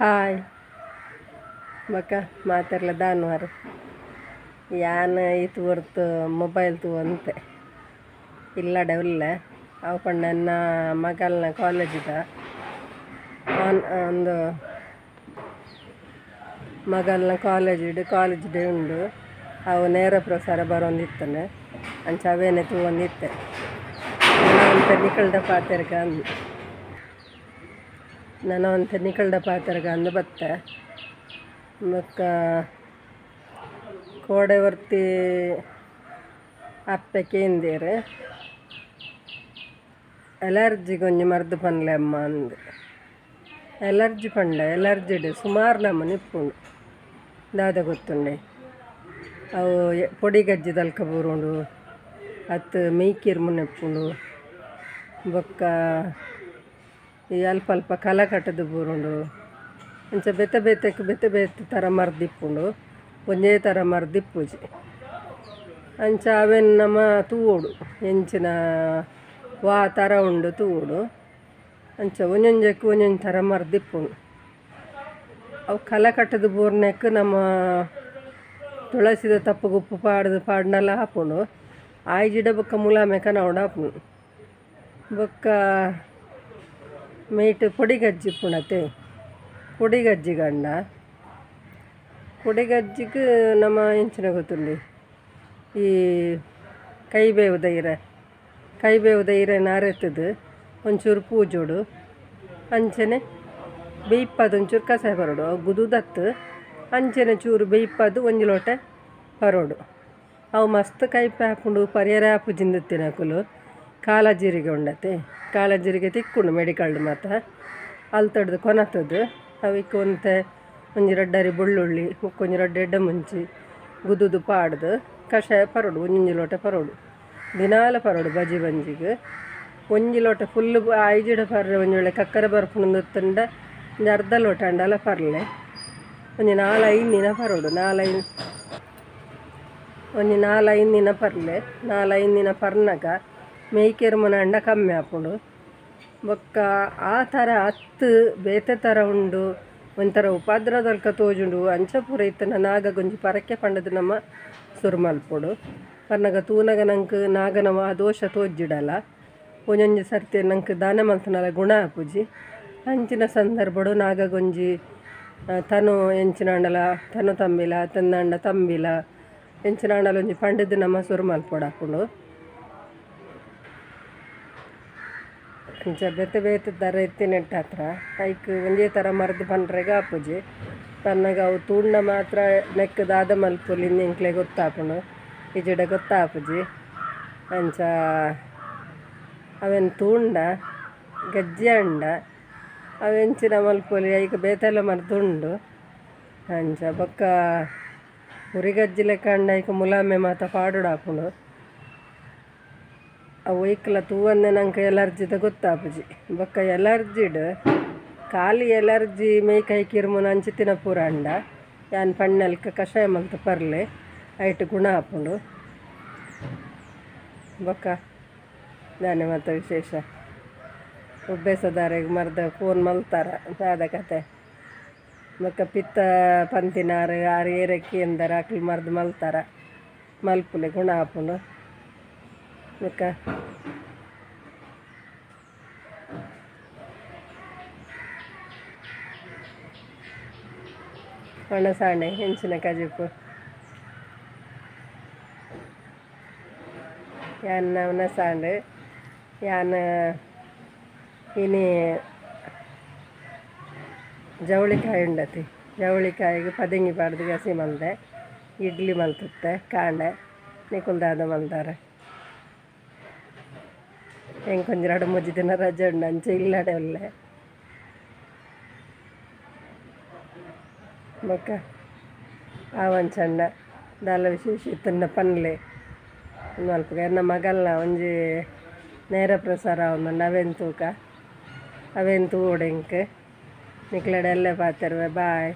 Hi ಬೊಕ ಮಾತೆರ್ಲ ದಾನ್ವಾರ್ ಯಾನ್ ಈತ್ ಹೊರ್ತು ಮೊಬೈಲ್ ತೂವಂತೆ ಇಲ್ಲಡೆ ಉಲ್ಲೆ ಅವು ಪಂಡ ಎನ್ನ ಮಗಲ್ನ ಕಾಲೇಜಿದ ಒಂದು ಮಗಲ್ನ ಕಾಲೇಜಿಡ್ ಕಾಲೇಜ್ ಡೇ ಉಂಡು. ಅವು ನೇರ ಪ್ರಸಾರ ಬರೋಂದಿತ್ತನೆ ಅಂಚ ಅವೇನೆ ತೂವೊಂದಿತ್ತೆ. ನನೊಂತೆ ನಿಕಲ್ಡ ಪಾತೆರ್ಗ ಅಂದ್ ನನೊಂತೆ ನಿಕಲ್ಡ ಪಾತೆರ್ಗ ಅಂದ್ ಬತ್ತೆ. ಬೊಕ್ಕ ಕೋಡೆ ವರ್ತಿ ಅಪ್ಪೆ ಕೇಂದೇರ್ ಎಲರ್ಜಿಗ್ ಒಂಜಿ ಮರ್ದ್ ಪನ್ಲೆ ಅಮ್ಮ ಅಂದ್. ಎಲರ್ಜಿ ಪಂಡ ಎಲರ್ಜಿಡ್ ಸುಮಾರು ನಮೂನೆ ಇಪ್ಪುಂಡು ದಾದ ಗೊತ್ತುಂಡೆ ಅವು ಪೊಡಿ ಗಜ್ಜಿ ದಲ್ಕ ಬೂರುಂಡು ಅತ್ತ್ ಮೈಕಿರ್ಮುನ ಇಪ್ಪುಂಡು ಬೊಕ್ಕ ಈ ಅಲ್ಪ ಅಲ್ಪ ಕಲ ಕಟ್ಟುದು ಬೂರುಂಡು ಅಂಚ ಬೇತೆ ಬೇತೆಕ್ ಬೇತೆ ಬೇತೆ ಥರ ಮರ್ದ್ ಇಪ್ಪುಂಡು ಒಂಜೇ ಥರ ಮರ್ದ್ ಇಪ್ಪುಜಿ. ಅಂಚ ಅವೆನ್ ನಮ ತೂವೊಡು ಎಂಚಿನ ವಾ ಥರ ಉಂಡು ತೂವೊಡು. ಅಂಚ ಒಂಜೊಂಜೆಕ್ ಒಂಜೊಂಜಿ ಥರ ಮರ್ದ್ ಇಪ್ಪುಂಡು. ಅವು ಕಲ ಕಟ್ಟುದು ಬೂರ್ನೆಕ್ ನಮ ತುಳಸಿದ ತಪ್ಪುಗು ಉಪ್ಪು ಪಾಡ್ದು ಪಾಡ್ನಲ ಆಪುಂಡು. ಆಯ್ಜಿಡ ಬೊಕ್ಕ ಮುಲಾಮೆ ಕನವೊಡು ಆಪುಂಡು. ಬೊಕ್ಕ ಮೈಟ್ ಪೊಡಿ ಗಜ್ಜಿ ಇಪ್ಪುಂಡತೆ ಪೊಡಿ ಗಜ್ಜಿಗಂಡ ಪೊಡಿ ಗಜ್ಜಿಗ್ ನಮ ಎಂಚಿನ ಗೊತ್ತುಂಡಿ ಈ ಕೈಬೇವುದ ಇರೆ ಕೈಬೇವುದ ಇರೆನ್ ಅರೆತುದು ಒಂಚೂರು ಪೂಜೊಡು ಅಂಚನೆ ಬೇಯ್ಪಾದ್ ಒಂಚೂರು ಕಷಾಯ ಪರೊಡು ಅವು ಗುದುದತ್ತು ಅಂಚನೆ ಚೂರು ಬೇಯ್ಪಾದ್ ಒಂಜಿ ಲೋಟೆ ಪರೊಡು. ಅವು ಮಸ್ತ್ ಕೈಪೆ ಆಪುಂಡು ಪರಿಯರೆ ಆಪುಜಿಂದಿತ್ತಿನಕುಲು ಕಾಲ ಜೀರಿಗೆ ಉಂಡತೆ ಕಾಲ ಜೀರಿಗೆ ತಿಕ್ಕುಂಡು ಮೆಡಿಕಲ್ಡ್ ಮಾತ ಅಲ್ತಡ್ದು ಕೊನತುದು ಅವಿಕ್ ಒಂತೆ ಒಂಜಿ ರಡ್ಡರಿ ಬೆಳ್ಳುಳ್ಳಿ ಬೊಕ್ಕ ಒಂಜಿ ರಡ್ಡ್ ಎಡ್ಡೆ ಮುಂಚಿ ಗುದುದು ಪಾಡ್ದು ಕಷಾಯ ಪರೊಡು ಒಂಜೊಂಜಿ ಲೋಟೆ ಪರೊಡು ದಿನಾಲ ಪರೊಡು ಬಜಿ ಬಂಜಿಗ್. ಒಂಜಿ ಲೋಟ ಫುಲ್ಲು ಐಜಿಡ ಪರ್ರೆ ಒಂಜಿ ವೇಳೆ ಕಕ್ಕರೆ ಬರ್ಪುಂಡು ಒಂಜಿ ಅರ್ಧ ಲೋಟ ಆಂಡಲ ಪರ್ಲೆ ಒಂಜಿ ನಾಲೈದು ದಿನ ಪರೊಡು ನಾಲೈದು ಒಂಜಿ ನಾಲೈದು ದಿನ ಪರ್ಲೆ ನಾಲೈದು ದಿನ ಪರ್ನಗ ಮೇಯ್ಕೆರ್ಮುನ ಅಂಡ ಕಮ್ಮಿ ಆಪುಂಡು. ಬೊಕ್ಕ ಆ ಥರ ಅತ್ತ್ ಬೇತೆ ಥರ ಉಂಡು ಒಂಥರ ಉಪದ್ರದಲ್ಕ ತೋಜುಂಡು ಅಂಚ ಪೂರ ಇತ್ತುಂಡ ನಾಗಗೊಂಜಿ ಪರಕೆ ಪಂಡುದು ನಮ ಸುರು ಮಲ್ಪೊಡು. ಪನ್ನಗ ತೂನಗ ನಂಕ್ ನಾಗನ ಆ ದೋಷ ತೋಜಿಡಲ ಒಂಜೊಂಜಿ ಸರ್ತಿ ನಂಕ್ ದಾನ ಮಲ್ತುನಲ ಗುಣ ಆಪುಜಿ. ಅಂಚಿನ ಸಂದರ್ಭಡು ನಾಗಗೊಂಜಿ ತನು ಎಂಚಿನಾಂಡಲ ತನು ತಂಬಿಲ ತಂದಾಂಡ ತಂಬಿಲ ಎಂಚಿನಾಂಡಲ ಒಂಜಿ ಪಂಡುದು ನಮ ಸುರು ಮಲ್ಪೊಡಾಪುಂಡು. ಅಂಚ ಬೇತೆ ಬೇತೆ ಥರ ಇತ್ತಿನೆಟ್ಟ ಹತ್ರ ಐಕ್ ಒಂಜೇ ಥರ ಮರ್ದ್ ಪನ್ರೆಗ್ ಆಪುಜಿ. ಪನ್ನಗ ಅವು ತೂಂಡ ಮಾತ್ರ ನೆಕ್ ದಾದ ಮಲ್ಪೊಲಿ ಇಂದ್ ಎಂಕ್ಲೆ ಗೊತ್ತಾಪುಂಡು ಇಜ್ಜಿಡ ಗೊತ್ತಾಪುಜಿ. ಅಂಚ ಅವೆನ್ ತೂಂಡ ಗಜ್ಜಿ ಆಂಡ ಅವೆಂಚಿನ ಮಲ್ಪೊಲಿ ಐಕ್ ಬೇತೆಲ ಮರ್ದ್ ಉಂಡು. ಅಂಚ ಬೊಕ್ಕ ಪುರಿಗಜ್ಜಿ ಲೆಕ್ಕ ಆಂಡ ಐಕ್ ಮುಲಾಮೆ ಮಾತ ಪಾಡೊಡಾಪುಂಡು. ಅವು ಒಯ್ಕ್ಲ ತೂವಂದೆ ನಂಕ್ ಎಲರ್ಜಿದ ಗೊತ್ತಾಪುಜಿ. ಬೊಕ್ಕ ಎಲರ್ಜಿಡ್ ಖಾಲಿ ಎಲರ್ಜಿ ಮೈ ಕೈ ಕಿರ್ಮುನ ಅಂಚಿತ್ತಿನ ಪೂರ ಆಂಡ ಯಾನ್ ಪಣ್ಣಲ್ಕ ಕಷಾಯ ಮಲ್ತ್ ಪರ್ಲೆ ಐಟ್ ಗುಣ ಆಪುಂಡು. ಬೊಕ್ಕ ದಾನೆ ಮಾತ ವಿಶೇಷ ಉಬ್ಬೆಸದಾರೆಗ್ ಮರ್ದ ಫೋನ್ ಮಲ್ತಾರ ದಾದ ಕತೆ. ಬೊಕ್ಕ ಪಿತ್ತ ಪಂತಿನಾರ್ ಆರ್ ಏರೆ ಕೇಂದರ್ ಅಕ್ಲು ಮರ್ದ್ ಮಲ್ತಾರ ಮಲ್ಪುಲೆ ಗುಣ ಆಪುಂಡು. ಬೊಕ್ಕ ಒಣಸಾಣೆ ಹೆಂಚಿನ ಕಜಿಪು ಯಾನ್ ಒಣಸಾಂಡ್ ಯಾನ್ ಇನಿ ಜವಳಿಕಾಯಿ ಉಂಡತಿ ಜವಳಿಕಾಯಿಗೆ ಪದೆಂಗಿ ಪಾಡ್ದು ಗಸಿ ಮಲ್ದೆ ಇಡ್ಲಿ ಮಲ್ತುತ್ತೆ ಕಾಂಡೆ ನಿಕುಲ್ ದಾದ ಮಲ್ದಾರೆ ಎಂಕ್ ಒಂಜಿ ರಡ್ಡ್ ಮೂಜಿ ದಿನ ರಜೆ ಉಂಡು ಅಂಚ ಇಲ್ಲಡೆ ಉಲ್ಲೆ. ಬೊಕ್ಕ ಆವಂಚಂಡ ದಾಲ ವಿಶೇಷ ಇತ್ತುಂಡ ಪನ್ಲೆ ಮಲ್ಪುಗ. ಎನ್ನ ಮಗಲ್ನ ಒಂಜಿ ನೇರ ಪ್ರಸಾರ ಆವೊಂದುಂಡು ಅವೆನ್ ತೂಕ ಅವೆನ್ ತೂವೊಡು ಎಂಕ್. ನಿಕ್ಲೆಡ ಎಲ್ಲೆ ಪಾತೆರುವೆ ಬಾಯ್.